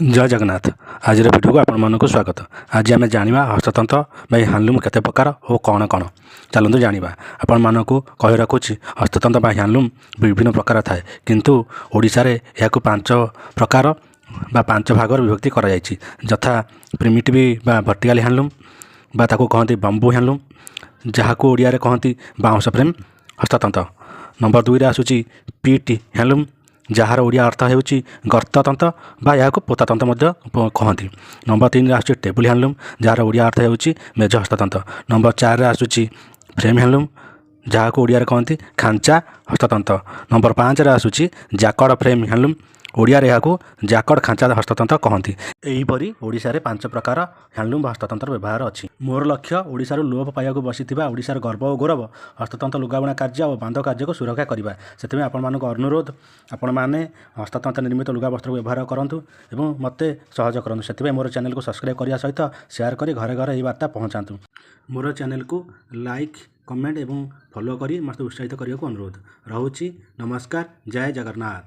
ଜୟ ଜଗନ୍ନାଥ। ଆଜିର ଭିଡ଼ିଓକୁ ଆପଣମାନଙ୍କୁ ସ୍ୱାଗତ। ଆଜି ଆମେ ଜାଣିବା ହସ୍ତତନ୍ତ ବା ହ୍ୟାଣ୍ଡଲୁମ୍ କେତେ ପ୍ରକାର ଓ କ'ଣ କ'ଣ। ଚାଲନ୍ତୁ ଜାଣିବା। ଆପଣମାନଙ୍କୁ କହି ରଖୁଛି, ହସ୍ତତନ୍ତ ବା ହ୍ୟାଣ୍ଡଲୁମ୍ ବିଭିନ୍ନ ପ୍ରକାର ଥାଏ, କିନ୍ତୁ ଓଡ଼ିଶାରେ ଏହାକୁ ପାଞ୍ଚ ପ୍ରକାର ବା ପାଞ୍ଚ ଭାଗରେ ବିଭକ୍ତି କରାଯାଇଛି, ଯଥା ପ୍ରିମିଟିଭ୍ ବା ଭର୍ଟିକାଲ୍ ହ୍ୟାଣ୍ଡଲୁମ୍ ବା ତାକୁ କହନ୍ତି ବାମ୍ବୁ ହ୍ୟାଣ୍ଡଲୁମ୍, ଯାହାକୁ ଓଡ଼ିଆରେ କହନ୍ତି ବାଉଁଶ ଫ୍ରେମ୍ ହସ୍ତତନ୍ତ। ନମ୍ବର 2ରେ ଆସୁଛି ପିଟ୍ ହ୍ୟାଣ୍ଡଲୁମ୍, ଯାହାର ଓଡ଼ିଆ ଅର୍ଥ ହେଉଛି ଗର୍ତ୍ତତନ୍ତ ବା ଏହାକୁ ପୋତାତନ୍ତ ମଧ୍ୟ କହନ୍ତି। ନମ୍ବର 3ରେ ଆସୁଛି ଟେବୁଲ୍ ହ୍ୟାଣ୍ଡଲୁମ୍, ଯାହାର ଓଡ଼ିଆ ଅର୍ଥ ହେଉଛି ମେଜ ହସ୍ତତନ୍ତ। ନମ୍ବର 4ରେ ଆସୁଛି ଫ୍ରେମ୍ ହ୍ୟାଣ୍ଡଲୁମ୍, ଯାହାକୁ ଓଡ଼ିଆରେ କହନ୍ତି ଖାଞ୍ଚା ହସ୍ତତନ୍ତ। ନମ୍ବର 5ରେ ଆସୁଛି ଜାକଡ଼ ଫ୍ରେମ୍ ହ୍ୟାଣ୍ଡଲୁମ୍, ଓଡ଼ିଆରେ ଏହାକୁ ଜାକଡ଼ ଖାଞ୍ଚା ହସ୍ତତନ୍ତ କହନ୍ତି। ଏହିପରି ଓଡ଼ିଶାରେ ପାଞ୍ଚ ପ୍ରକାର ହ୍ୟାଣ୍ଡଲୁମ୍ ବା ହସ୍ତତନ୍ତର ବ୍ୟବହାର ଅଛି। ମୋର ଲକ୍ଷ୍ୟ ଓଡ଼ିଶାରୁ ଲୋପ ପାଇବାକୁ ବସିଥିବା ଓଡ଼ିଶାର ଗର୍ବ ଓ ଗୌରବ ହସ୍ତତନ୍ତ ଲୁଗାବୁଣା କାର୍ଯ୍ୟ ଓ ବାନ୍ଧ କାର୍ଯ୍ୟକୁ ସୁରକ୍ଷା କରିବା। ସେଥିପାଇଁ ଆପଣମାନଙ୍କୁ ଅନୁରୋଧ, ଆପଣମାନେ ହସ୍ତତନ୍ତ ନିର୍ମିତ ଲୁଗା ବସ୍ତ୍ରକୁ ବ୍ୟବହାର କରନ୍ତୁ ଏବଂ ମୋତେ ସହଯୋଗ କରନ୍ତୁ। ସେଥିପାଇଁ ମୋର ଚ୍ୟାନେଲକୁ ସବସ୍କ୍ରାଇବ୍ କରିବା ସହିତ ସେୟାର କରି ଘରେ ଘରେ ଏହି ବାର୍ତ୍ତା ପହଞ୍ଚାନ୍ତୁ। ମୋର ଚ୍ୟାନେଲକୁ ଲାଇକ୍, କମେଣ୍ଟ ଏବଂ ଫଲୋ କରି ମୋତେ ଉତ୍ସାହିତ କରିବାକୁ ଅନୁରୋଧ ରହୁଛି। ନମସ୍କାର, ଜୟ ଜଗନ୍ନାଥ।